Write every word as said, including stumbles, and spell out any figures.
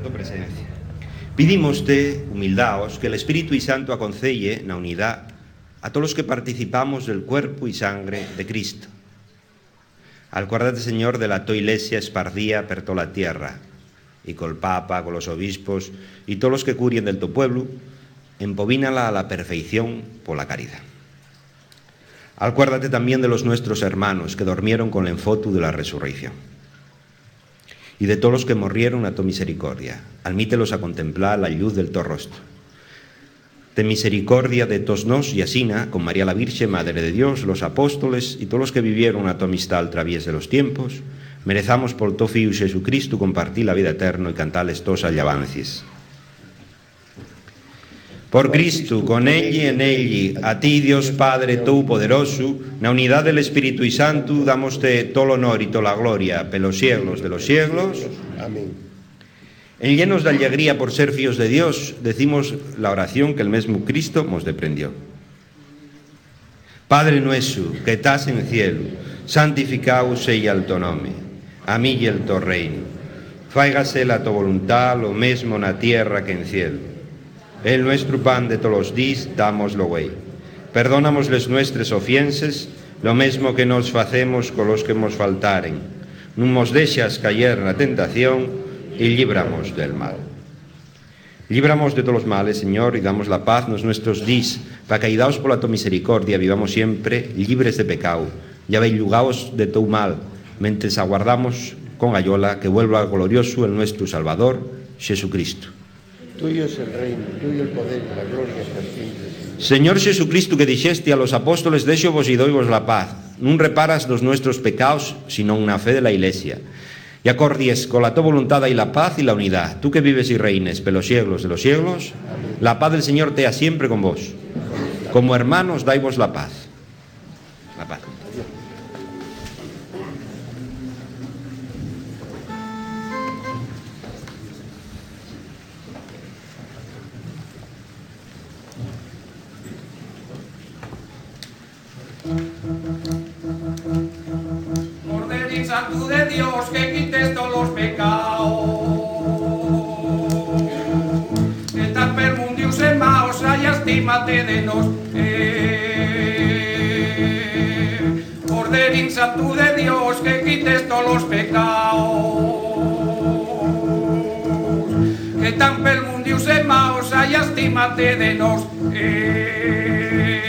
to presencia. Pidímoste, humildaos, que l'Espíritu Santu aconseye na unidá a tolos que participamos del cuerpu y sangre de Cristo. Alcuérdate, Señor, de la to Ilesia espardía per tola tierra, y col Papa, colos obispos y tolos que curien del to pueblu, empobínala a la perfeición pola caridá. Alcuérdate tamién de los nuestros hermanos que dormieron con l'enfotu de la resurreición, y de tolos que morrieron na to misericordia. Almítelos a contemplar la lluz del to rostru. Ten misericordia de tos nós, y asina, con María la Virxe, Madre de Dios, los apóstoles y tolos que vivieron na to amistá al traviés de los tiempos, merezamos pol to Fiu Xesucristu compartir la vida eterno y cantar les tos allabancies. Por Cristu, con elli, en elli, a ti, Dios Padre Toupoderosu, na unidá del Espíritu y Santu, damoste tol honor y tola gloria pelos sieglos de los sieglos. Amén. Enllenos d'allegría por ser fíos de Dios, decimos la oración que'l mesmu Cristo mos deprendió. Padre nuesu, que tas en cielu, santificáu seya'l to nome. Amí ye'l to reinu. Fáigase la to voluntá, lo mesmo na tierra qu'en cielu. El nuestru pan de tolos díes, dámoslo güei. Perdónamos les nuestres ofienses, lo mesmo que nós facemos colos que mos faltaren. Nun mos dexas cayer na tentación, y líbramos del mal. Líbramos de tolos males, Señor, y damos la paz nos nuestros díes, pa que, aidaos pola to misericordia, vivamos siempre llibres de pecáu, ya bellugaos de tou mal, mentres aguardamos con gayola que vuelva gloriosu el nuestru Salvador, Xesucristu. Tuyo es el reino, tuyo el poder y la gloria por siempre, Señor. Señor Xesucristu, que dixesti a los apóstoles: "Déxovos y doivos la paz", nun reparas nos nuestros pecaos, sinón na fe de la Ilesia. Y acordies cola to voluntá dai la paz y la unidá. Tú que vives y reines pelos sieglos de los sieglos, la paz del Señor tea siempre con vos. Como hermanos, daivos la paz. La paz. Corderín santu de Dios, que quites tolos pecaos, que tas pel mundiu semao, xa llastímate de nós. Eh, Corderín santu de Dios, que quites tolos pecaos, que tas pel mundiu semao, xa llastímate de nós. Eh,